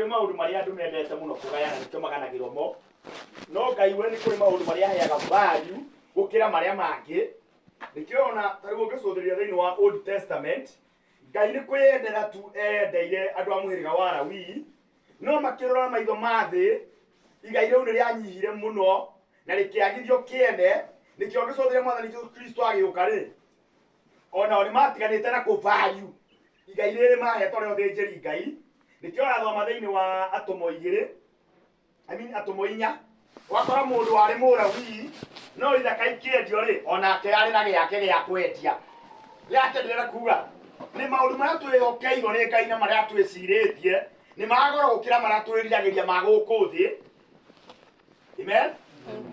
Kũrĩ maũndũ marĩa andũ mendete mũno kũgayana nĩkĩo maganagĩrwo mo. No Ngai we nĩ kũrĩ maũndũ marĩa aheaga value gũkĩra marĩa mangĩ. Nĩkĩo ona ta rĩu ũngĩcũthĩrĩria thĩinĩ wa Old Testament, Ngai nĩ kwĩyendera tu eyendeire andũ a mũhĩrĩga wa Lawii, no makĩrora na maitho ma thĩ, igai rĩu nĩ rĩanyihire mũno na rĩkĩagithio kĩene. Nĩkĩo ũngĩcũthĩrĩria Mwathani Jesũ Kristo agĩũka rĩ, onao nĩ matiganĩte na kũ value igai rĩrĩ mahetwo rĩa ũthĩnjĩri Ngai. Nĩkĩo ũrathoma thĩinĩ wa Atũmwo igĩrĩ, I mean atũmwo inya, ũgakora mũndũ warĩ Mũlawii no ithaka ikĩendio rĩ, onake arĩ na gĩake gĩa kwendia. Gĩake ndĩrenda kuga nĩ maũndũ marĩa twĩhokeirwo nĩ Ngai na marĩa twĩcirĩtie nĩ ma goro gũkĩra marĩa twĩriragĩria ma gũkũ thĩ. Amen.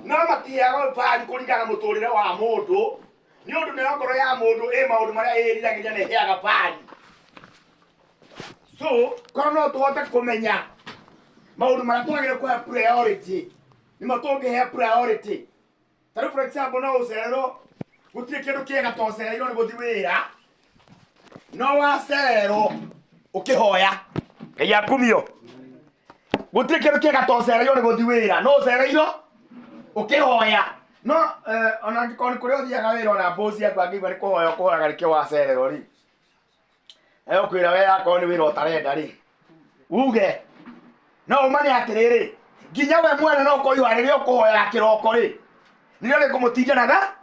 No matiheagwo value kũringana na mũtũrĩre wa mũndũ, nĩ ũndũ nayo ngoro ya mũndũ ĩ maũndũ marĩa ĩriragĩria na ĩheaga value. So korwo no tũhote kũmenya maũndũ marĩa twagĩrĩire kũhe priority, nĩmo tũngĩhe priority. Ta rĩu for example no ũcererwo, gũtirĩ kĩndũ kĩega ta ũcereirwo nĩ gũthiĩ wĩra, no wacererwo ũkĩhoya Ngai akumio. Gũtirĩ kĩndũ kĩega ta ũcereirwo nĩ gũthiĩ wĩra, no ũcereirwo ũkĩhoya. No ona angĩkorwo nĩ kũrĩa ũthiaga wĩra ona boss yaku angĩigua nĩ kũhoya ũkũhoyaga nĩkĩo wacererwo rĩ, egũkwĩra we akorwo nĩ wĩra ũtarenda rĩ, uge. No ũma nĩ atĩrĩrĩ, nginya we mwene no ũkoiga rĩrĩa ũkũhoyaga kĩroko rĩ, nĩrĩo rĩkũmũtinda na tha.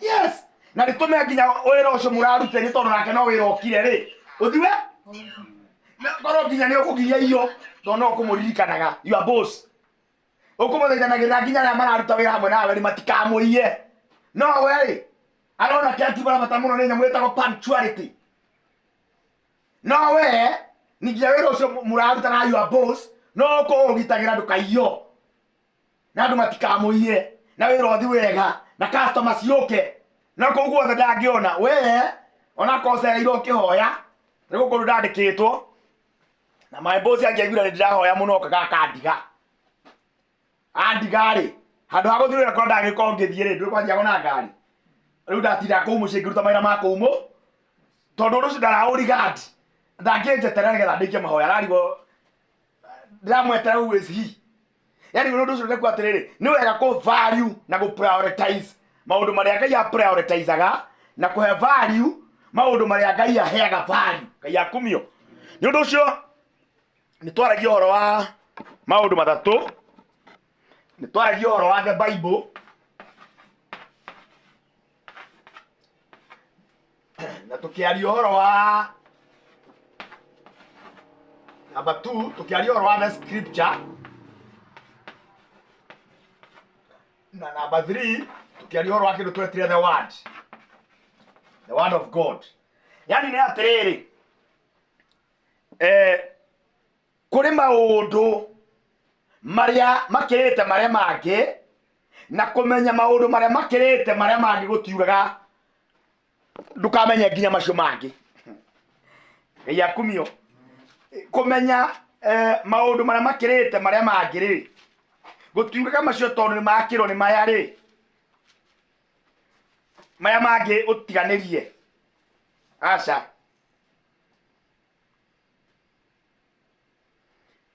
Yes, na rĩtũme nginya wĩra ũcio mũrarute nĩ tondũ nake no wĩra ũkire rĩ, ũthiwe na korwo nginya nĩ ũkũgiria iyo tondũ no ũkũmũririkanaga your boss, ũkũmũthaithanagĩrĩra nginya arĩa mararuta wĩra hamwe nawe rĩ matikamũiye. No we rĩ, arona kĩrĩa kiumaga bata mũno nĩ nyamũ ĩtagwo punctuality. No we nĩ nginya wĩra ũcio mũraruta na your boss no ũkũũgitagĩra ndũkaiywo na andũ matikamũiye na wĩra ũthi wega na customer ciũke, no kũu guothe ndangĩona we onakorwo ũcereirwo ũkĩhoya nĩ gũkũ ndandĩkĩtwo na my boss angĩaiguire nĩ ndĩrahoya mũno okaga akandiga. Andiga rĩ, handũ ha gũthiĩ wĩra kũrĩa ndagĩkorwo ngĩthiĩ rĩ, ndũĩ kwathiagwo na ngari. Rĩu ndatinda kũu mũciĩ ngĩruta mawĩra ma kũu mũ, tondũ ũndũ ũcio ndaraũrigandi, ndangĩnjeterera nĩgetha ndĩkie mahoya, ararigwo ndĩramweterera who is he. Yaani ũndũ ũcio ndĩrekuga atĩrĩrĩ, nĩ wega kũ value na gũ prioritize maũndũ marĩa Ngai a prioritizaga na kũhe value maũndũ marĩa Ngai aheaga value. Ngai akumio. Nĩ ũndũ ũcio nĩ twaragia ũhoro wa maũndũ matatũ. Nĩ twaragia ũhoro wa the Bible, na tũkĩaria ũhoro wa number 2, tũkĩaria ũhoro wa the scripture, na number 3 tũkĩaria ũhoro wa kĩndũ twetire the word, the word of God. Yani nĩ atĩrĩrĩ, kũrĩ maũndũ marĩa makĩrĩte marĩa mangĩ, na kũmenya maũndũ marĩa makĩrĩte marĩa mangĩ gũtiugaga ndũkamenye nginya macio mangĩ. Ngai akumio. Kũmenya maũndũ marĩa makĩrĩte marĩa mangĩ rĩ, gũtiugaga macio tondũ nĩ makĩrwo nĩ maya rĩ, maya mangĩ ũtiganĩrie. Aca.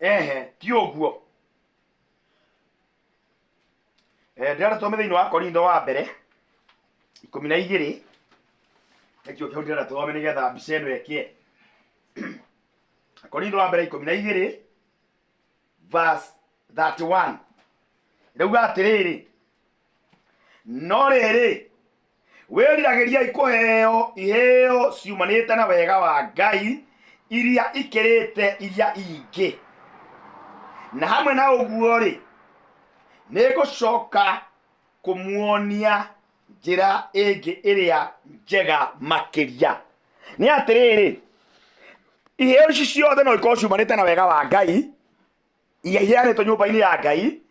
Ehe, ti ũguo. Ndĩrenda tũthome thĩinĩ wa Korintho wa mbere 12, nĩkĩo kĩu ndĩrenda tũthome nĩgetha mbica ĩno ĩkĩe. Korintho wa mbere 12 verse 31 rĩuga atĩrĩrĩ, no rĩrĩ, wĩriragĩriai kũheo iheo ciumanĩte na wega wa Ngai iria ikĩrĩte iria ingĩ. Na hamwe na ũguo-rĩ, nĩngũcoka kũmuonia njĩra ĩngĩ ĩrĩa njega makĩria. Nĩ atĩrĩrĩ, iheo ici ciothe no ikorwo ciumanĩte na wega wa Ngai, iria iheanĩtwo nyũmba-inĩ ya Ngai,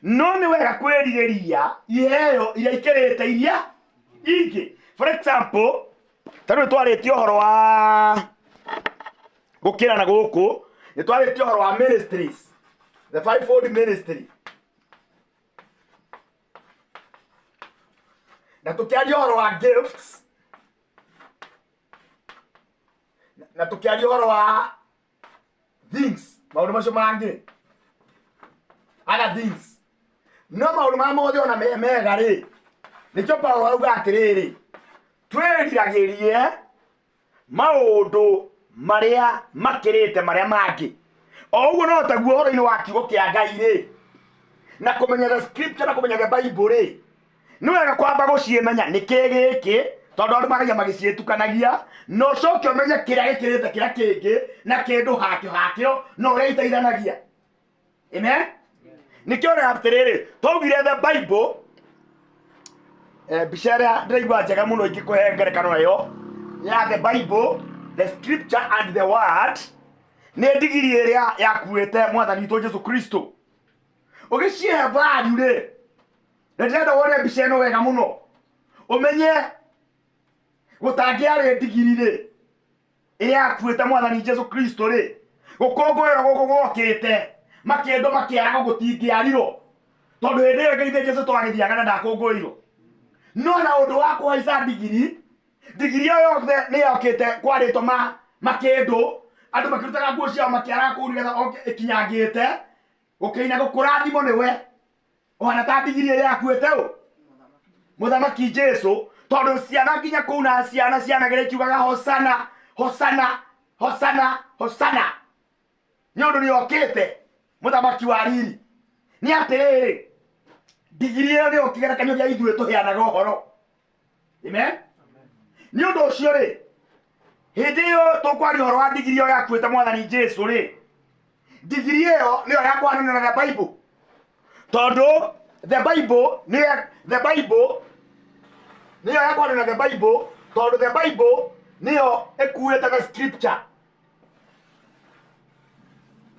no nĩ wega kwĩrirĩria iheo iria ikĩrĩte iria ingĩ. For example, ta rĩu twarĩtie ũhoro wa gũkĩra na gũkũ, nĩ twarĩtie ũhoro wa ministries, the fivefold ministry, na tũkĩaria ũhoro wa gifts, na tũkĩaria ũhoro wa Things maũndũ macio mangĩ, other things, no maũndũ marĩa mothe ona me mega rĩ, nĩkĩo Paulo arauga atĩrĩrĩ, twĩriragĩrie maũndũ marĩa makĩrĩte marĩa mangĩ. O ũguo no taguo ũhoro-inĩ wa kiugo kĩa Ngai rĩ, na kũmenya the scripture na kũmenya the Bible rĩ, nĩ wega kwamba gũciĩmenya nĩ kĩ gĩkĩ, tondũ andũ maragia magĩciĩtukanagia, na ũcoke ũmenye kĩrĩa gĩkĩrĩte kĩrĩa kĩngĩ na kĩndũ hakĩo hakĩo na ũrĩa iteithanagia. Amen. Nĩkĩo rĩ atĩrĩrĩ, twaugire the Bible, mbica ĩrĩa ndĩraigua njega mũno ingĩkũhe ngerekano ĩyo ya the Bible, the scripture and the word, nĩ ndigiri ĩrĩa yakuĩte mwathani witũ Jesu Kristo. Ũgĩcihe value rĩ, na ndĩrenda wone mbica ĩno wega mũno, ũmenye gũtangĩarĩ ndigiri rĩ ĩrĩa yakuĩte mwathani Jesu Kristo rĩ, gũkũngũĩrwo gũkũ gwokĩte makĩndũ makĩarago gũtingĩarirwo, tondũ hĩndĩ ĩyo ĩngĩ Jesu twagĩthiaga na ndakũngũĩirwo. No na ũndũ wa kũhaica ndigiri, ndigiri ĩyo yothe nĩ yokĩte kwarĩtwo makĩndũ, andũ makĩrutaga nguo ciao makĩaraga kũu nĩgetha oke ĩkinyangĩte, gũkĩina gũkũrathimwo nĩwe ũhana ta ndigiri ĩrĩa yakuĩte ũ mũthamaki Jesu, tondũ ciana nginya kũu na ciana cianagĩra ikiugaga hosana hosana hosana hosana, nĩ ũndũ nĩ okĩte mũthamaki wa riri. Nĩ atĩrĩrĩ, ndigiri ĩyo nĩyo kĩgerekanio gĩa ithuĩ tũheanaga ũhoro. Amen. Nĩ ũndũ ũcio rĩ, hĩndĩ ĩyo tũkwaria ũhoro wa ndigiri ĩyo yakuĩte mwathani Jesu rĩ, ndigiri ĩyo nĩyo ya kũhanana na the Bible, tondũ the Bible nĩyo, the Bible nĩyo ya kũhanana na the Bible, tondũ the Bible nĩyo ĩkuĩte the scripture.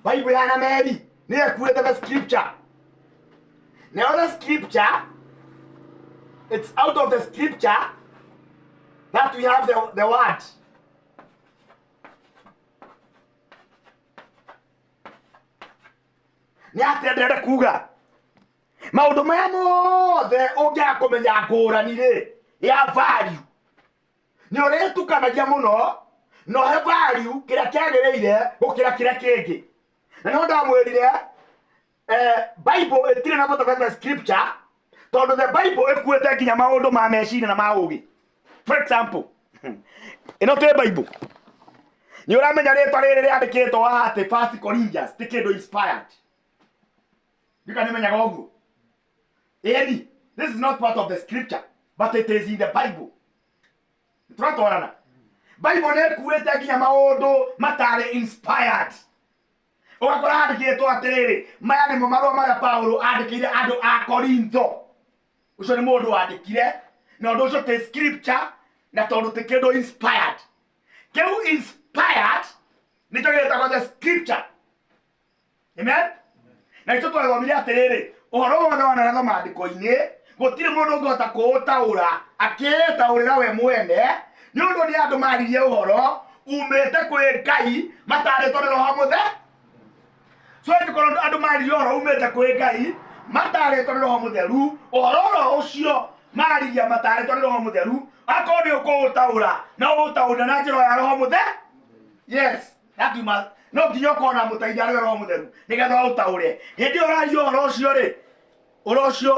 Bible ya na meri nĩyo ĩkuĩte the scripture. Nayo the scripture, it's out of the scripture that we have the word. Nĩ atĩa ndĩrenda kuga? Maũndũ maya mothe ũngĩaga kũmenya ngũrani rĩ ya value, nĩ ũrĩtukanagia mũno na ũhe value kĩrĩa kĩagĩrĩire gũkĩra kĩrĩa kĩngĩ. Na no ndamwĩrire, Bible ĩtirĩ na bata ta scripture, tondũ the Bible ĩkuĩte nginya maũndũ ma meciria na ma ũgĩ. For example, ĩno tĩ Bible, nĩ ũramenya rĩtwa rĩrĩ rĩandĩkĩtwo haha atĩ First Corinthians ti kĩndũ inspired. Ndika nĩmenyaga ũguo. Ĩni, this is not part of the scripture, but it is in the Bible. Tũratwarana? Bible nĩ ĩkuĩte nginya maũndũ matarĩ inspired. Ũgakora handĩkĩtwo atĩrĩrĩ, maya nĩmo marũa marĩa Paulo andĩkĩire andũ a Korintho. Ũcio nĩ mũndũ wandĩkire, na ũndũ ũcio ti scripture, na tondũ ti kĩndũ inspired. Kĩu inspired nĩkĩo gĩtagwo the scripture. Amen. Na nĩkĩo twathomire atĩrĩrĩ, ũhoro wothe wanaratho maandĩko-inĩ, gũtirĩ mũndũ ũngĩhota kũũtaũra akĩĩtaũrĩra we mwene, nĩ ũndũ nĩ andũ maririe ũhoro umĩte kwĩ Ngai matarĩtwo nĩ Roho Mũtheru. So angĩkorwo andũ maririe ũhoro umĩte kwĩ Ngai matarĩtwo nĩ Roho Mũtheru, ũhoro oro ũcio maririe matarĩtwo nĩ Roho Mũtheru, akorwo nĩ ũkũũtaũra na ũũtaũrĩre na njĩra ya Roho Mũtheru. Yes, that you must, no nginya ũkorwo na mũteithia arĩ we Roho Mũtheru nĩgetha ũtaũre. Hĩndĩ ĩyo ũraria ũhoro ũcio rĩ, ũhoro ũcio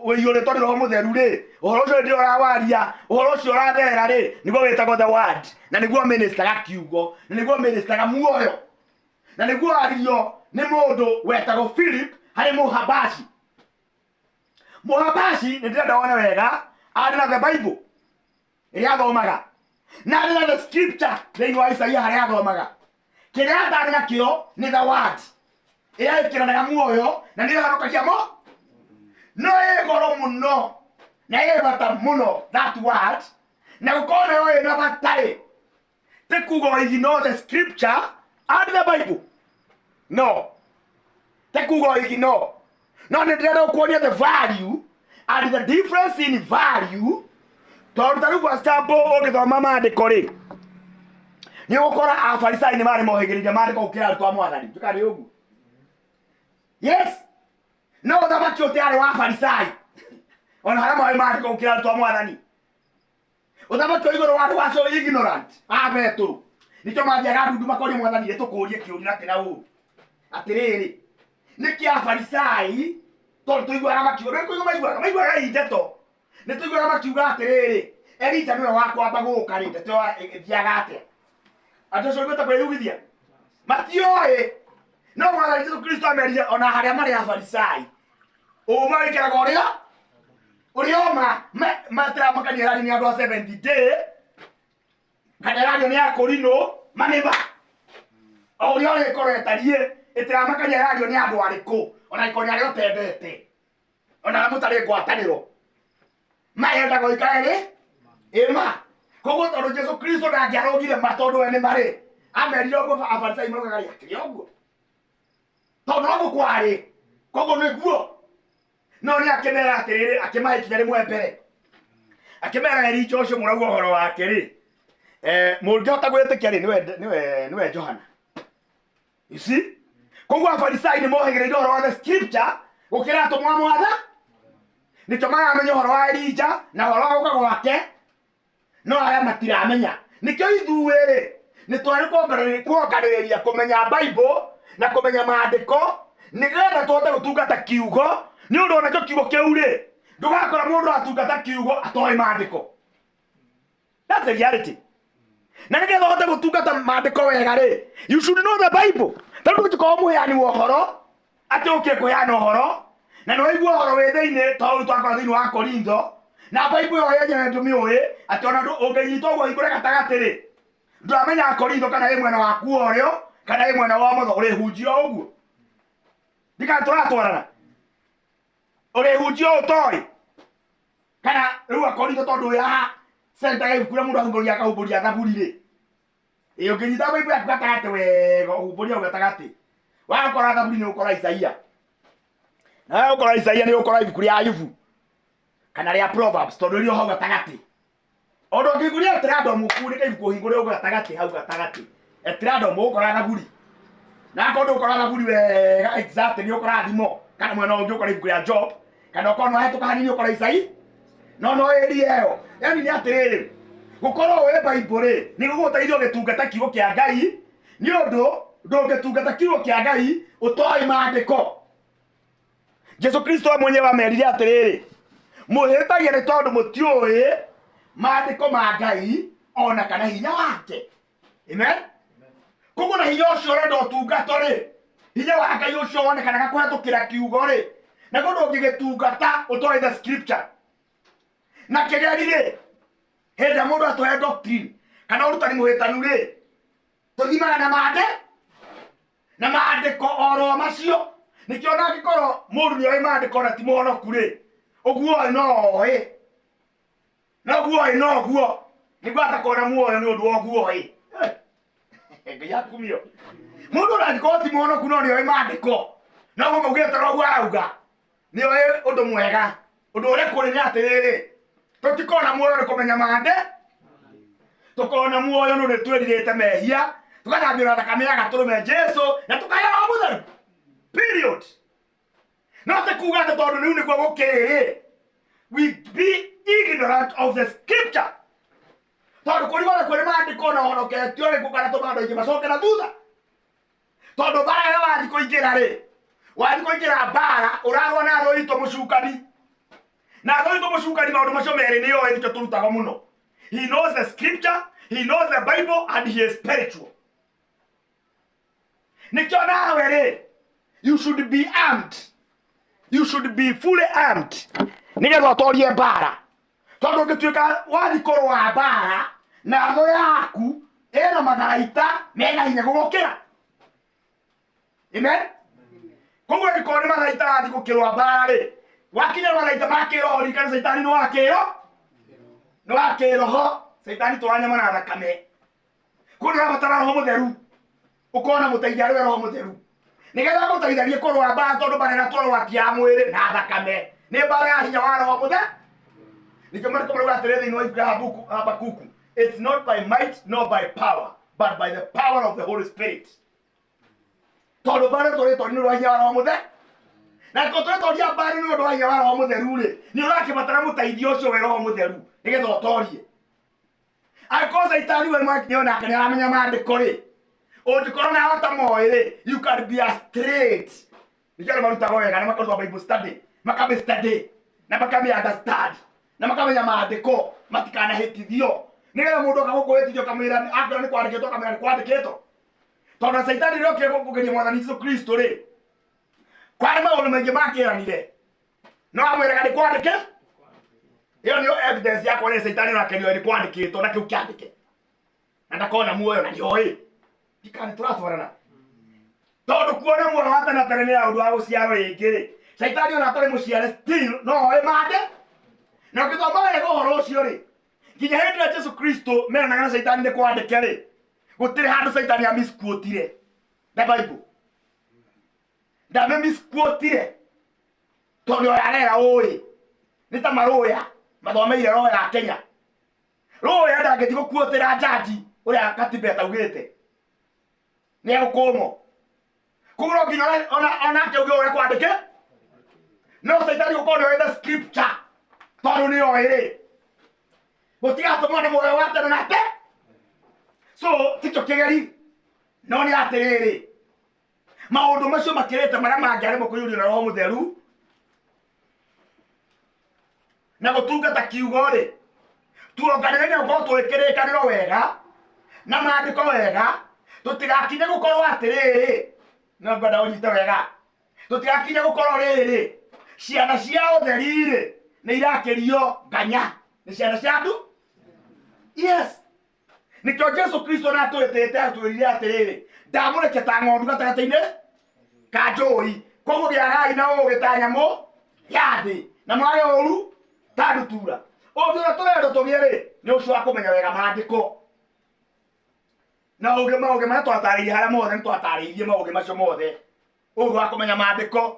ũiyũrĩtwo nĩ Roho Mũtheru rĩ, ũhoro ũcio hĩndĩ ĩyo ũrawaria, ũhoro ũcio ũratherera rĩ, nĩguo wĩtagwo the word, na nĩguo ministaga kiugo, na nĩguo ministaga muoyo, na nĩguo aririo nĩ mũndũ wetagwo Philip harĩ Mũhabashi. Mũhabashi, nĩ ndĩrenda wone wega, arĩ na the Bible ĩrĩa athomaga, na arĩ na the scripture thĩinĩ wa Isaia harĩa athomaga. Kĩrĩa atarĩ nakĩo nĩ the word ĩrĩa ĩkĩranaga muoyo na nĩyo ĩhonokagia mo, no ĩ goro mũno na ĩ bata mũno that word, na gũkorwo nayo ĩna bata rĩ, ti kuga o ignore the scripture and the Bible. No ti kuga o ignore, no nĩ ndĩrenda gũkuonia the value and the difference in value, tondũ ta rĩu for example ũngĩthoma maandĩko rĩ, nĩ ũgũkora Afarisai nĩ marĩ mohĩgĩrĩire maandĩko gũkĩra arutwo a mwathani. Ndũkarĩ ũguo? Yes, no ũthamaki ũtiarĩ wa Afarisai ona harĩa moĩ maandĩko gũkĩra arutwo a mwathani. Ũthamaki wa igũrũ warĩ wacio ignorant a Petũrũ. Nikĩo mathiaga ndundu makoria mwathani rĩ tũkũrie kĩũria na kĩna ũũ. Atĩrĩrĩ, nĩkĩ Afarisai tondũ tũiguaga makiuga, nĩ kũigua maiguaga, maiguaga i ndeto. Nĩ tũiguaga makiuga atĩrĩrĩ, Elija nĩwe wa kwamba gũka rĩ, ndeto ĩyo ĩthiaga atĩa? Andũ acio ũiguĩte kwĩyugithia? Matioĩ. No mwathani Jesũ Kristo amerire ona harĩa marĩ Afarisai. Ũma wĩkĩraga ũrĩa? Ũrĩa ũma matiramakania ĩrario nĩ andũ a 70 day kana ĩrario nĩ akũrinũ manĩma. O ũrĩa ũrĩkorwo ĩtariĩ ĩtiramakania ĩrario nĩ andũ arĩkũ ona ĩkorwo nĩ arĩa ũtendete ona arĩa mũtarĩ ngwatanĩro mayendaga ũikare rĩ ĩma. Koguo tondũ Jesũ Kristo ndangĩarũgire ma tondũ we nĩ marĩ amerire ũguo Afarisai maraugaga rĩ akĩrĩ ũguo tondũ no gũkwarĩ koguo nĩguo. No nĩ akĩmera atĩrĩrĩ, akĩmahe ikinya rĩmwe mbere, akĩmera Elija ũcio mũrauga ũhoro wake rĩ, mũngĩhota gwĩtĩkia rĩ, nĩwe Johana. You see? Koguo Afarisai nĩ mohĩgĩrĩire ũhoro wa the scripture gũkĩra atũmwo a mwatha. Nĩkĩo maramenya ũhoro wa Elija na ũhoro wa gũka gwake, no aya matiramenya. Nĩkĩo ithuĩ rĩ, nĩ twarĩ kuonganĩrĩria kũmenya Bible na kũmenya maandĩko nĩgetha tũhote gũtungata kiugo. Nĩ ũndũ onakĩo kiugo kĩu rĩ, ndũgakora mũndũ atungata kiugo atoĩ maandĩko. That's the reality. Na nĩgetha ũhote gũtungata maandĩko wega rĩ, you should know the Bible. Tondũ ndũngĩkorwo mũheani wa ũhoro atĩ ũkĩe kũheana ũhoro na nĩ waigua ũhoro wĩ thĩinĩ tondũ twakora thĩinĩ wa Korintho na Bible ĩyo yenyewe ndũmĩũĩ atĩ ona ũngĩnyita ũguo hingũre gatagatĩ rĩ, ndũramenya Korintho kana ĩ mwena waku wa ũrĩo kana ĩ mwena wa ũmotho, ũrĩhunjia o ũguo. Ndikana tũratwarana. Ũrĩhunjia o ũtoĩ. Kana rĩu Akorintho tondũ wĩ haha center ya ibuku rĩa mũndũ ahumbũria akahumbũria thaburi rĩ. Ĩ ũngĩnyita Bible yaku gatagatĩ wega ũhumbũrie hau gatagatĩ. Wakora thaburi nĩ ũkora Isaia. Na ũkora Isaia nĩ ũkora ibuku rĩa Ayubu kana rĩa Proverbs tondũ rĩo hau gatagatĩ. Ũndũ ũngĩhingũria at random ũkunĩke ibuku ũhingũre ũguo gatagatĩ hau gatagatĩ. At random ũgũkora thaburi. Na akorwo ndũgũkora thaburi wega exact nĩ ũkora thimo kana mwena ũngĩ ũkora ibuku rĩa Job kana ũkorwo no hetũka hanini ũkora Isai no no ĩria ĩyo. Yani nĩ atĩrĩrĩ, gũkorwo ũĩ Bible rĩ nĩ gũgũteithia ũgĩtungata kiugo kĩa Ngai nĩ ũndũ ndũngĩtungata kiugo kĩa Ngai ũtoĩ maandĩko. Jesu Kristo mwenyewe amerire atĩrĩrĩ, mũhĩtagia nĩ tondũ mũtiũĩ maandĩko ma Ngai ona kana hinya wake. Amen. Koguo na hinya ũcio ũrenda ũtungato rĩ, hinya wa Ngai ũcio wonekanaga kũhetũkĩra kiugo rĩ, naguo ndũngĩgĩtungata ũtoĩ the scripture. Na kĩgeri rĩ, hĩndĩ ĩrĩa mũndũ atũhe doctrine kana ũrutani mũhĩtanu rĩ, tũthimaga na mande na maandĩko oro macio. Nĩkĩo ona angĩkorwo mũndũ nĩoĩ maandĩko na ti mũhonoku rĩ, ũguo oĩ no oĩ, na ũguo oĩ no ũguo, nĩguo atakona muoyo nĩ ũndũ wa ũguo oĩ. Ngai akumio. Mũndũ ona angĩkorwo ti mũhonoku no nĩoĩ maandĩko, no ũguo maugĩte no ũguo arauga, nĩoĩ ũndũ mwega. Ũndũ ũrĩa kũrĩ nĩ atĩrĩrĩ, tũtikona muoyo nĩ kũmenya mande, tũkona muoyo nĩ ũndũ twĩrirĩte mehia, tũgathambio na thakame ya gatũrũme Jesu na tũkaheo Roho Mũtheru. Period. No ti kuga atĩ tondũ rĩu nĩguo gũkĩrĩ, we be ignorant of the scripture. Tondũ kũrigwo na kũrĩ maandĩko na ũhonoketio rĩ, gũkanatũma andũ aingĩ macoke na thutha. Tondũ mbara ĩyo wathiĩ kũingĩra rĩ, wathiĩ kũingĩra mbara ũrarũa na thũ itũ mũcukani. Na thũ itũ mũcukani maũndũ macio merĩ nĩ oĩ, nĩkĩo tũrutaga mũno. He knows the scripture, he knows the Bible, and he is spiritual. Nĩkĩo nawe rĩ, you should be armed. You should be fully armed. Nĩgetha ũtorie mbara. Tondũ ũngĩtuĩka wathiĩ kũrũa mbara na thũ yaku ĩna matharaita mena hinya gũgũkĩra. Amen. Koguo angĩkorwo nĩ matharaita wathiĩ gũkĩrũa mbara rĩ, wakinya matharaita ma kĩroho ririkana Caitani nĩ wa kĩro, nĩ wa kĩroho. Caitani to wa nyama na thakame. Koguo nĩ ũrabatara Roho Mũtheru, ũkorwo na mũteithia arĩ we Roho Mũtheru, nĩgetha agũteithagie kũrũa mbara, tondũ mbara ĩrĩa tũrarũa ti ya mwĩrĩ na thakame, nĩ mbara ya hinya wa Roho Mũtheru. Nĩkĩo marĩko marauga atĩrĩ thĩinĩ wa ibuku rĩa Habakuku, it's not by might nor by power but by the power of the Holy Spirit. Tondũ mbara tũrĩtwo nĩ ũndũ wa hinya wa Roho Mũtheru, na angĩkorwo tũrĩtoria mbara nĩ ũndũ wa hinya wa Roho Mũtheru rĩ, nĩ ũrakĩbatara mũteithio ũcio we Roho Mũtheru nĩgetha ũtorie. Angĩkorwo caitani we nĩonake nĩ aramenya maandĩko rĩ, ũngĩkorwo nawe ũtamoĩ rĩ, you can be a straight. Nĩkĩo andũ marutagwo wega na makarutwo Bible study, makamĩ study na makamĩ understand na makamenya maandĩko matikanahĩtithio, nĩgetha mũndũ oka gũkũhĩtithia ũkamwĩra akwĩra nĩ kwandĩkĩtwo, ũkamwĩra nĩ kwandĩkĩtwo. Tondũ na caitani rĩrĩa okire kũgeria Mwathani Jesũ Kristo rĩ, kwarĩ maũndũ maingĩ makĩranire, no amwĩraga nĩ kwandĩke. Ĩyo nĩyo evidence ya kuonania caitani onake nĩoĩ nĩ kwandĩkĩtwo na kĩu kĩandĩke, na ndakona muoyo na nĩoĩ. Ndikana tũratwarana, tondũ kuona muoyo wa tene na tene nĩ ũndũ wa gũciarwo rĩngĩ rĩ, caitani ona atarĩ mũciare still no oĩ mande. Na ũngĩthoma wega ũhoro ũcio rĩ, nginya hĩndĩ ĩrĩa Jesu Kristo meranaga na caitani nĩ kwandĩke rĩ, gũtirĩ handũ caitani amisquotire the Bible, ndamĩmisquotire, tondũ oya arera ũĩ nĩ ta marũya mathomeire roho ya Kenya. Rũya ndangĩthiĩ gũkuotĩra njanji ũrĩa katiba ĩtaugĩte, nĩ egũkũmwo. Koguo no nginya onake uge ũrĩa kwandĩke. No caitani gũkorwo nĩ oĩ the scripture, tondũ nĩ oĩ rĩ, gũtigatũmwo na muoyo wa tene na te. So tikĩo kĩgeri, no nĩ atĩrĩrĩ, maũndũ macio makĩrĩte marĩa mangĩaremwo kũiyũrio na Roho Mũtheru na gũtungata kiugo rĩ, tuonganĩre gũkorwo twĩkĩrĩkanĩro wega na maandĩko wega, tũtigakinye gũkorwo atĩrĩrĩ, no ngwenda ũnyite wega, tũtigakinye gũkorwo rĩrĩ ciana cia ũtheri rĩ nĩ irakĩrio nganya nĩ ciana cia andu. Yes, nĩkĩo Jesu Kristo natwĩtĩte atwĩrire atĩrĩrĩ, ndamũrekia ta ng'ondu gatagatĩ-inĩ ka njũi, koguo gĩagai na ũũgĩ ta nyamũ ya thĩ na mwage ũũru ta ndutura. Ũũgĩ ũrĩa tũrendwo tũgĩe rĩ, nĩ ũcio wa kũmenya wega maandĩko na ũũgĩ. Maũgĩ marĩa twatarĩirie harĩa mothe, nĩ twatarĩirie maũgĩ macio mothe: ũũgĩ wa kũmenya maandĩko,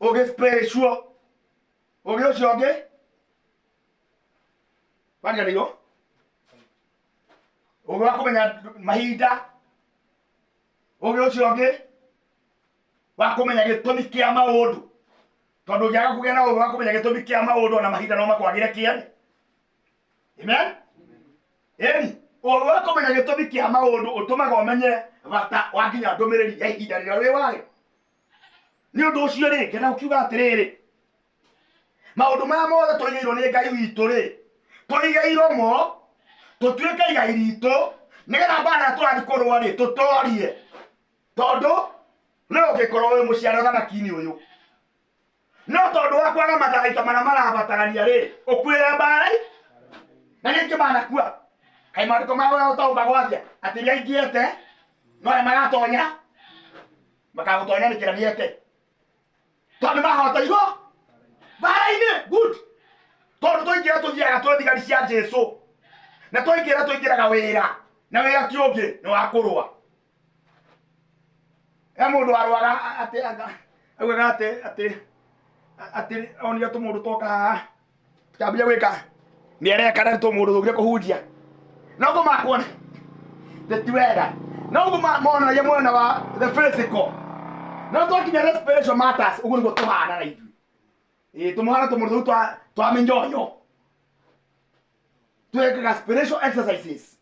ũũgĩ spiritual, ũũgĩ ũcio ũngĩ wariganĩirwo, ũũgĩ wa kũmenya mahinda, ũũgĩ ũcio ũngĩ wa kũmenya gĩtũmi kĩa maũndũ, tondũ ũngĩaga kũgĩa na ũũgĩ wa kũmenya gĩtũmi kĩa maũndũ, ona mahinda no makwagĩre kĩene. Amen. Ĩni ũũgĩ wa kũmenya gĩtũmi kĩa maũndũ ũtũmaga ũmenye bata wa nginya ndũmĩrĩri ya ihinda rĩrĩa wĩ warĩo. Nĩ ũndũ ũcio rĩ, ngenda gũkiuga atĩrĩrĩ, maũndũ maya mothe tũigĩirwo nĩ Ngai witũ rĩ, tũigĩirwo mo tũtuĩke igai ritũ, nĩgetha mbara tũrathiĩ kũrũa rĩ, tũtorie, tondũ no ũngĩkorwo wĩ mũciare ũthamaki-inĩ ũyũ, no tondũ wa kwaga matharaita marĩa marabatarania rĩ, ũkuĩre mbara na ningĩ manakua. Kaĩ maandĩko ma ũrĩa ũtaũkagwo atĩa atĩ nĩ aingĩete, no arĩa magatonya makagũtonya nĩ kĩra nĩete, tondũ mahoteirwo mbara-inĩ. Good. Tondũ twaingĩra tũthiaga twĩ thigari cia Jesu, na twaingĩra tũingĩraga wĩra, na wĩra ti ũngĩ, nĩ wa kũrũa. He mũndũ warũaga atĩ augaga atĩ onire tũmũndũ twoka haha tukambia gwĩka nĩ areka, na tũmũndũ tũkire kũhunjia no guo makuona ti wega, no guo monanagia mwena wa the physical. No twakinya the spiritual matters, ũguo nĩguo tũhana na ithuĩ. Ĩĩ, tũmũhana tũmũndũ tũu twa mĩnyonyo, twĩkaga spiritual exercises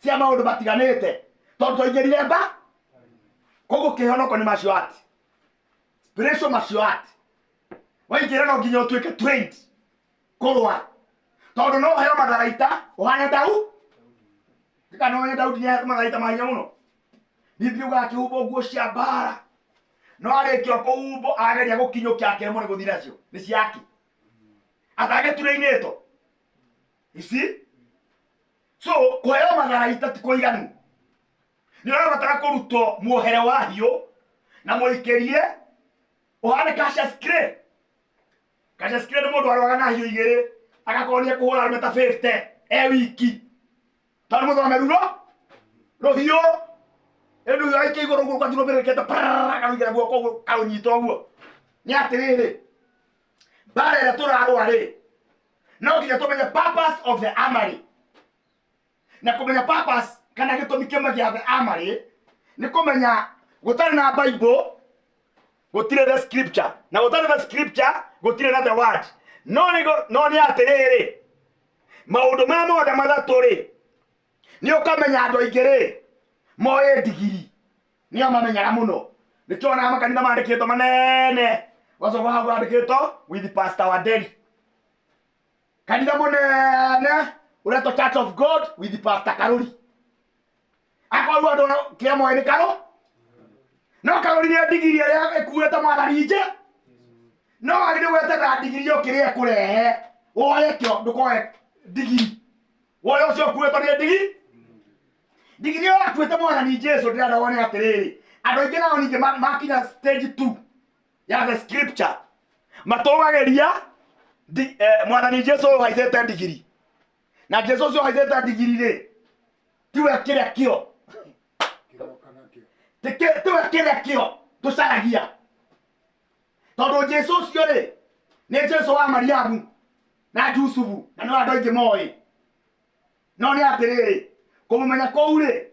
cia maũndũ matiganĩte, tondũ twaingĩrire mba. Koguo kĩhonoko nĩ martial art, spiritual martial art. Waingĩra no nginya ũtuĩke trained kũrũa, tondũ no ũheo matharaita ũhane Dau kana ũmenye Daudi nĩahetwo matharaita ma hinya mũno. Biblia ugaga akĩhumbwo nguo cia mbara, no arĩkia kũhumbwo ageria gũkinyũkia akĩremwo nĩ gũthiĩ nacio nĩ ciake atagĩturĩinĩtwo ici. So kũheo matharaita ti kũiganu, nĩ ũrabatara kũrutwo muohere wa hiũ na mũikĩrie ũhane Cassius Clay. Cassius Clay nĩ mũndũ warũaga na hiũ igĩrĩ, agakorwo nĩ ekũhũra arũme ta 50 e wiki, tondũ mũthomeru ro rũhiũ ĩndũ hiũ aikia igũrũ ũguo rũgathiĩ rũmĩrĩkĩte, akarũigĩra guoko ũguo, karũnyita ũguo. Nĩ atĩrĩrĩ, mbara ĩrĩa tũrarũa rĩ, no nginya tũmenye purpose of the armory. Na kũmenya purpose kana gĩtũmi kĩmwe gĩa the armory nĩ kũmenya gũtarĩ na Bible gũtirĩ the scripture, na gũtarĩ the scripture gũtirĩ na the word. No nĩ atĩrĩrĩ, Maũndũ maya mothe matatũ rĩ, nĩ ũkamenya andũ aingĩ rĩ moĩ ndigiri, nĩo mamenyaga mũno. Nĩkĩo wonaga makanitha mandĩkĩtwo manene, ũgacoka hau handĩkĩtwo with Pastor Wanderi. Kanitha mũnene ũretwo Church of God with Pastor Karuri. Akorwo andũ kĩrĩa moĩ nĩ karũ, no karũri nĩ ndigiri ĩrĩa ĩkuĩte mwathani nje. No wagĩrĩirwo gweterera ndigiri ĩyo kĩrĩa ĩkũrehe, woe kĩo, ndũkoe ndigiri, woe ũcio ũkuĩtwo nĩ ndigi. Ndigiri ĩyo yakuĩte mwathani Jesu. Ndĩrenda wone atĩrĩrĩ, andũ aingĩ nao ningĩ makinya stage 2 ya the scripture, matũgagĩria mwathani Jesu ũyũ ũhaicĩte ndigiri. Na Jesu ũcio ũhaicĩte ndigiri rĩ, tiwe kĩrĩa kĩo. Kĩroka nakĩo. Tiwe kĩrĩa kĩo tũcaragia, tondũ Jesu ũcio rĩ, nĩ Jesu wa Mariamu na Jusufu, na nĩ andũ aingĩ moĩ. No nĩ atĩrĩrĩ, kũmũmenya kũu rĩ,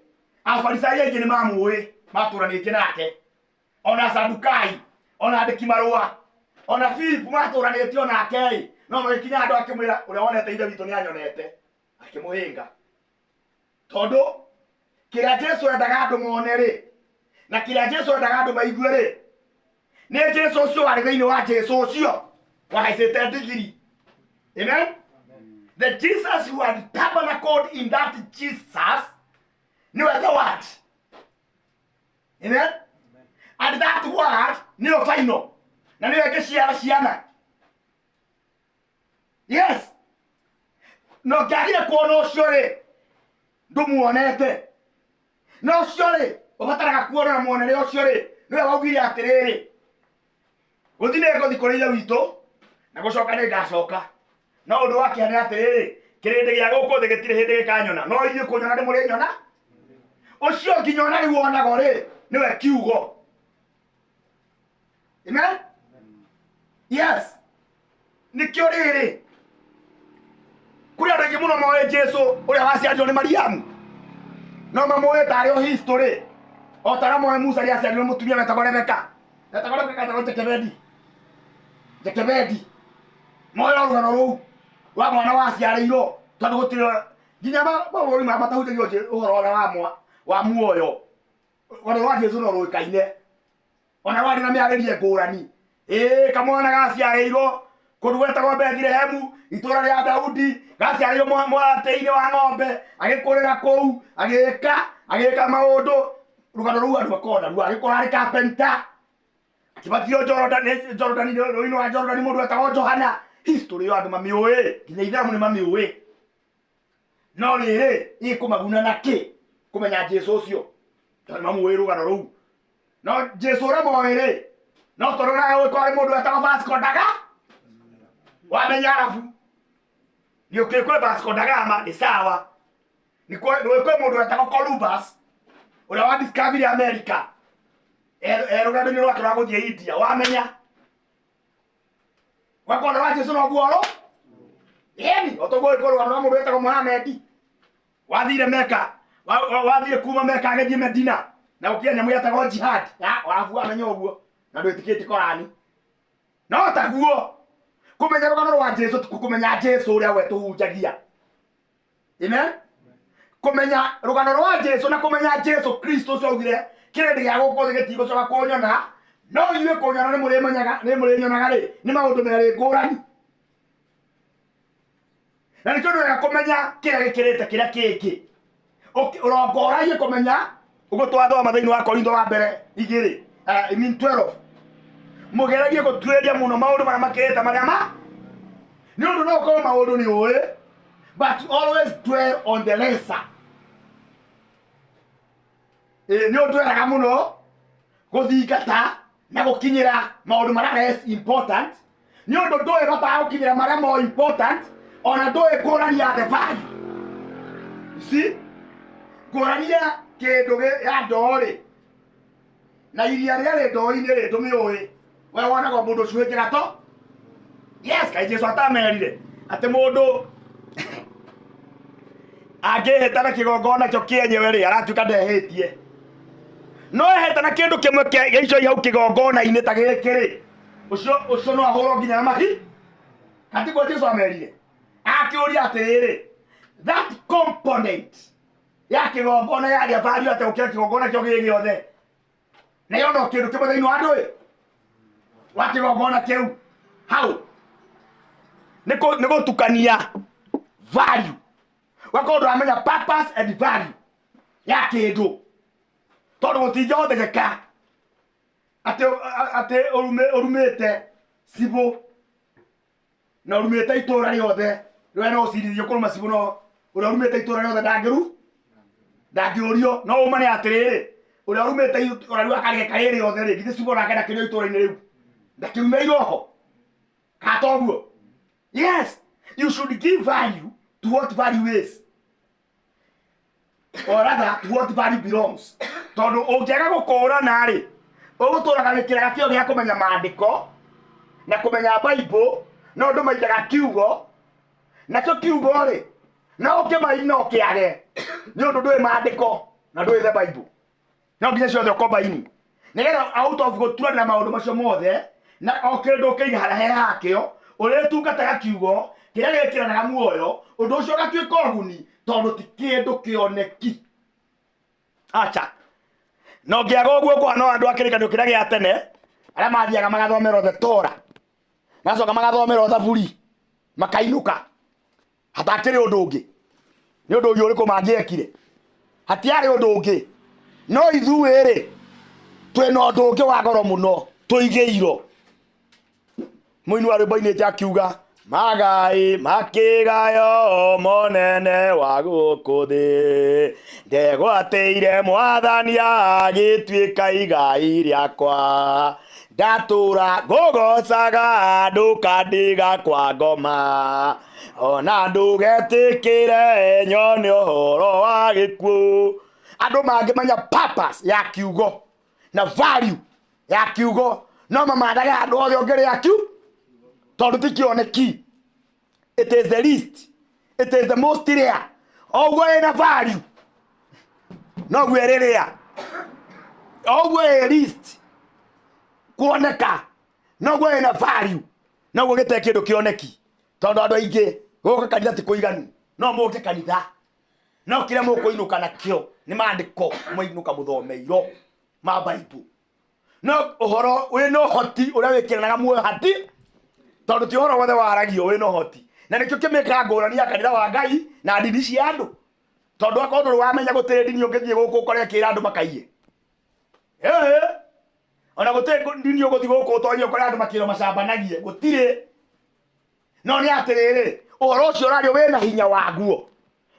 Afarisai aingĩ nĩ mamũĩ, matũranĩtie nake, ona Sadukai, ona andĩki marũa, ona Filipu matũranĩtie onake ĩ. No magĩkinya andũ, akĩmwĩra, "Ũrĩa wonete Ithe witũ nĩ anyonete." Akĩmũhĩnga, tondũ kĩrĩa Jesu endaga andũ mone rĩ, na kĩrĩa Jesu endaga andũ maigue rĩ, nĩ Jesu ũcio warĩ thĩinĩ wa Jesu ũcio wahaicĩte ndigiri. Amen. The Jesus who had tabernacled in that Jesus nĩwe the Word. Amen. And that Word nĩyo final, na nĩyo ĩngĩciara ciana. Yes, no ngĩagire kuona ũcio rĩ, ndũmuonete. No ũcio rĩ, ũbataraga kuona na muonere ũcio rĩ, nĩwe waugire atĩrĩrĩ, "Gũthi nĩ ngũthi kũrĩ Ithe witũ, na gũcoka nĩ ngacoka." No ũndũ wa kĩeha nĩ atĩrĩrĩ, kĩrĩndĩ gĩa gũkũ thĩ gĩtirĩ hĩndĩ gĩkanyona, no inyuĩ kũnyona nĩ mũrĩnyona. Ũcio nginya ona rĩu wonago rĩ, nĩwe kiugo. Amen. Yes, nĩkĩo rĩrĩ, kũrĩ andũ aingĩ mũno moĩ Jesu ũrĩa waciarirwo nĩ Mariamu, no mamũĩ tarĩ o history, o ta ũrĩa moĩ Musa rĩrĩa aciarirwo nĩ mũtumia wetagwo Rebeka, etagwo Rebeka, etagwo Jekebedi. Jekebedi moĩ o rũgano rũu rwa mwana waciarĩirwo, tondũ gũtirĩ nginya mabũrũri marĩa matahunjagio ũhoro ũrĩa wa muoyo. Rũgano rwa Jesu no rũĩkaine, ona rwarĩ na mĩarĩrie ngũrani. Ĩĩ, kamwana gaciarĩirwo kũndũ gwetagwo Bethilehemu, itũũra rĩa Daudi, gaciarĩirwo mũharatĩ-inĩ wa ng'ombe, agĩkũrĩra kũu, agĩka maũndũ. Rũgano rũu andũ makoragwo naruo. Agĩkũra arĩ kapenta, akĩbatithio Jorodani, Jorodani, rũĩ-inĩ rwa Jorodani, mũndũ wetagwo Johana. History ĩyo andũ mamĩũĩ, nginya itheramu nĩ mamĩũĩ. No rĩrĩ, ĩkũmaguna na kĩ kũmenya Jesu ũcio, tondũ mamũĩ rũgano rũu? No Jesu ũrĩa moĩ rĩ, no tondũ nawe ũĩ kwarĩ mũndũ wetagwo Vasco da Gama, wamenya Arabu nĩ ũkĩĩ kwĩ Vasco da Gama nĩ sawa, nĩ kwĩ mũndũ wetagwo Columbus ũrĩa wa discovery America e rũgendo-inĩ rwake rwa gũthiĩ India, wamenya gwakona rwa Jesu noguo ro ĩni otoguo ĩkorwo rũgano rwa mũndũ wetagwo Muhamedi wathire Meka, wathire kuma Meka agĩthiĩ Medina na gũkinya nyamũ yetagwo jihad ya wabu, wamenya ũguo na ndwĩtĩkĩtie Korani. No taguo kũmenya rũgano rwa Jesu ti kũmenya Jesu ũrĩa we tũhunjagia. Amen. Kũmenya rũgano rwa Jesu na kũmenya Jesu Kristo ũcio augire, "Kĩrĩndĩ gĩa gũkũ thĩ gĩtigũcoka kũnyona, no inyuĩ kũnyona nĩ mũrĩmenyaga, nĩ mũrĩnyonaga" rĩ, nĩ maũndũ merĩ ngũrani. Na nĩkĩo nĩ wega kũmenya kĩrĩa gĩkĩrĩte kĩrĩa kĩngĩ. Ũrongoragie kũmenya ũguo twathoma thĩinĩ wa Korintho wa mbere 2, I mean 12, mũgeragie gũtuĩria mũno maũndũ marĩa makĩrĩte marĩa ma nĩ ũndũ no ũkorwo maũndũ nĩ ũĩ, but always dwell on the lesser. Ĩ, nĩ ũndũ wega mũno gũthingata na gũkinyĩra maũndũ marĩa less important, nĩ ũndũ ndũĩ bata wa gũkinyĩra marĩa more important, ona ndũĩ ngũrani ya the value. You see, ngũrani ya kĩndũ ya ndoo rĩ na iria rĩrĩa rĩ ndoo-inĩ rĩ, ndũmĩũĩ. We wonaga mũndũ ũcuhĩte gato. Yes, kaĩ Jesu atamerire atĩ mũndũ angĩhĩta na kĩgongona kĩo kĩenyewe rĩ, aratuĩka ndehĩtie? No ehĩta na kĩndũ kĩmwe kĩa icio hau kĩgongona-inĩ ta gĩkĩ rĩ, ũcio no ahũrwo nginya na mahi. Katiguo Jesu amerire? Akĩũria atĩrĩrĩ, that component ya kĩgongona yarĩa value atĩa gũkĩra kĩgongona kĩo gĩ gĩothe? Nayo no kĩndũ kĩmwe thĩinĩ wa ndũĩ wa kĩgongona kĩu hau nĩ gũtukania value, wakorwo ndũramenya purpose and value ya kĩndũ, tondũ gũtingĩhotekeka atĩ ũrumĩte cibũ na ũrumĩte itũra rĩothe, rĩrĩa no ũcirithio kũrũma cibũ, no ũrĩa ũrumĩte itũra rĩothe ndangĩũrio. No ũma nĩ atĩrĩrĩ, ũrĩa ũrumĩte itũra rĩu akarĩgeka rĩrĩ rĩothe rĩ, githĩ cibũ onake ndakĩrĩ itũra-inĩ rĩu, ndakĩrumĩirwo ho kana toguo? Yes, you should give value to what value is, or rather to what value belongs, tondũ ũngĩaga gũkũrana rĩ, ũgũtũraga wĩkĩraga kĩo gĩa kũmenya maandĩko na kũmenya Bible, no ndũmaindaga kiugo. Nakĩo kiugo rĩ, no ũkĩmaina no kĩage nĩ ũndũ ndũĩ maandĩko na ndũĩ the Bible. No nginya ciothe ũkombaini nĩgetha out of gũturanĩra maũndũ macio mothe na o kĩndũ ũkĩiga harĩa he hakĩo, ũrĩtungataga kiugo kĩrĩa gĩkĩranaga muoyo, ũndũ ũcio ũgatuĩka ũguni tondũ ti kĩndũ kĩoneki. Acha, na ũngĩaga ũguo kwa no andũ a kĩrĩkanĩro kĩrĩa gĩa tene arĩa mathiaga magathomerwo the Torah, magacoka magathomerwo Thaburi, makainũka, hatakĩrĩ ũndũ ũngĩ. Nĩ ũndũ ũngĩ ũrĩkũ mangĩekire? Hatiarĩ ũndũ ũngĩ. No ithuĩ rĩ, twĩna ũndũ ũngĩ wa goro mũno tũigĩirwo. Mũini wa rwĩmbo-inĩ akiuga, magai makĩgayo monene wa gũkũ thĩ, ndegwatĩire Mwathani agĩtuĩka igai rĩakwa, ndatũra ngũgocaga ndũkandiga kwa ngoma, ona ndũgetĩkĩre nyone ũhoro wa gĩkuũ. Andũ mangĩmenya purpose ya kiugo na value ya kiugo, no mamandage andũ othe ũngĩrĩa kiu, tondũ ti kĩoneki. It is the least, it is the most rare. O ũguo ĩna value, noguo ĩrĩ rare. O ũguo ĩ least kuoneka, noguo ĩna value, noguo gĩtarĩ kĩndũ kĩoneki, tondũ andũ aingĩ gũka kanitha ti kũiganu. No mũke kanitha, no kĩrĩa mũkũinũka nakĩo nĩ maandĩko mwainũka mũthomeirwo ma Bible. No ũhoro wĩna ũhoti ũrĩa wĩkĩranaga muoyo hati, tondũ ti ũhoro wothe waragio wĩna ũhoti, na nĩkĩo kĩmĩkaga ngũrani ya kanitha wa Ngai na ndini cia andũ, tondũ akorwo ndũrĩ wamenya gũtirĩ ndini ũngĩthiĩ gũkũ ũkore ĩkĩra andũ makaiye. Ĩĩ, ona gũtirĩ ndini ũgũthiĩ gũkũ ũtonye ũkore andũ makĩrwo macambanagie, gũtirĩ. No nĩ atĩrĩrĩ, ũhoro ũcio ũrario wĩna hinya waguo.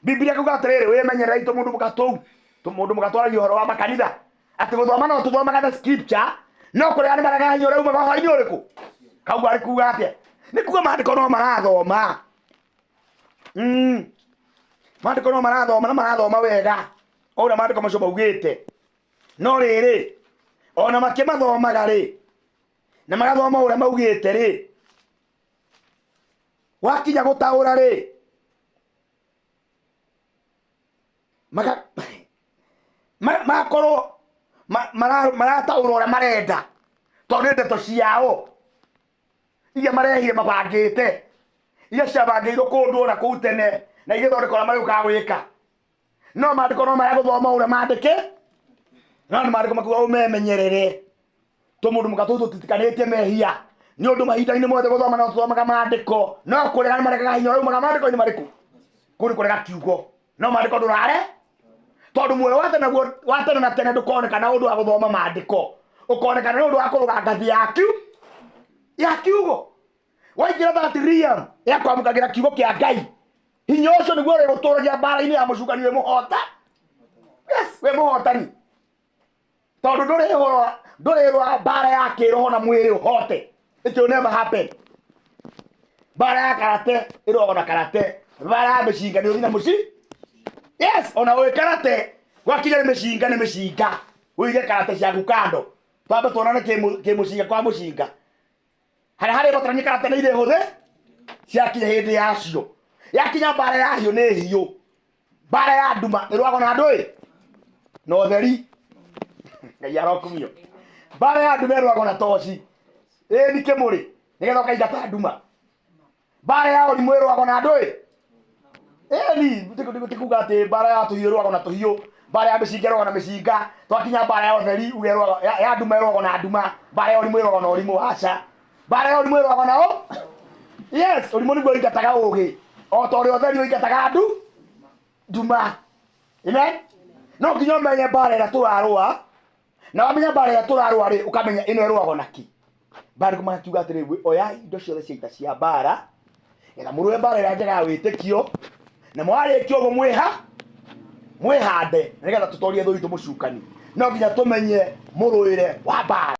Biblia kuga atĩrĩrĩ, wĩmenyerere itũ mũndũ mũgatũu mũndũ mũgatwaragia ũhoro wa makanitha atĩ gũthoma no tũthomaga the scripture, no kũrĩa nĩ marega hinya ũrĩa umaga ũhoro-inĩ ũrĩkũ kau arĩ kuga atĩa? Nĩ kuga maandĩko no marathoma. Maandĩko no marathoma na marathoma wega o ũrĩa maandĩko macio maugĩte, no rĩrĩ, ona makĩmathomaga rĩ, na magathoma ũrĩa maugĩte rĩ, wakinya gũtaũra rĩ, magakorwo marataũra ũrĩa marenda, tondũ nĩ ndeto ciao iria marehire mabangĩte, iria ciabangĩirwo kũndũ ona kũu tene na igĩthondeka ũrĩa marĩũkaga gwĩka. No maandĩko no marĩa gũthoma ũrĩa mandĩke, no nĩ maandĩko makuga ũmemenyerere tũmũndũ mũka tũu tũtitikanĩtie mehia, nĩ ũndũ mahinda-inĩ mothe gũthoma no tũthomaga maandĩko, no kũrega nĩ maregaga hinya ũrĩa umaga maandĩko-inĩ marĩkũ. Kũu nĩ kũrega kiugo, no maandĩko ndũrare, tondũ muoyo wa tene guo wa tene na tene ndũkoneka na ũndũ wa gũthoma maandĩko, ũkonekana nĩ ũndũ wa kũrũga ngathi ya kiugo. Waingĩra that realm ya kwamũkagĩra kiugo kĩa Ngai, hinya ũcio nĩguo ũrĩgũtũragia mbara-inĩ ya mũcukani wĩ mũhota. Yes, wĩ mũhotani, tondũ ndũrĩrũa mbara ya kĩroho na mwĩrĩ ũhote. It will never happen. Mbara ya karate ĩrũagwo na karate, mbara ya mĩcinga nĩ ũthi na mũci. Yes, ona ũĩ karate, gwakinya nĩ mĩcinga nĩ mĩcinga, ũige karate ciaku kando, twambe tuonane kĩmũcinga kwa mũcinga. Harĩa harĩ batarania karate nĩ irĩ hũthĩ ciakinya hĩndĩ yacio. Yakinya mbara ya hiũ nĩ hiũ, mbara ya nduma ĩrũagwo na ndũĩ na ũtheri. Ngai arokumio. Mbara ya nduma ĩrũagwo na toci ĩni kĩmũrĩ nĩgetha ũkaingata nduma. Mbara ya ũrimũ ĩrũagwo na andũ ĩ ĩni tikuga atĩ mbara ya tũhiũ ĩrũagwo na tũhiũ, mbara ya mĩcinga ĩrũagwo na mĩcinga, twakinya mbara ya ũtheri uge ĩrũagwo ya nduma ĩrũagwo na nduma, mbara ya ũrimũ ĩrũagwo na ũrimũ. Aca, mbara ya ũrimũ ĩrũagwo na ũ. Yes, ũrimũ nĩguo ũingataga ũgĩ o ta ũrĩa ũtheri ũingataga ndu nduma. Amen. No nginya ũmenye mbara ĩrĩa tũrarũa, na wamenya mbara ĩrĩa tũrarũa rĩ, ũkamenya ĩno ĩrũagwo na kĩ. Mbara magakiuga atĩrĩ, oyai indo ciothe cia ita cia mbara getha mũrũe mbara ĩrĩa njega ya wĩtĩkio, na mwarĩkia ũguo mwĩha mwĩhande nĩgetha tũtorie thũ itũ mũcukani. No nginya tũmenye mũrũĩre wa mbara.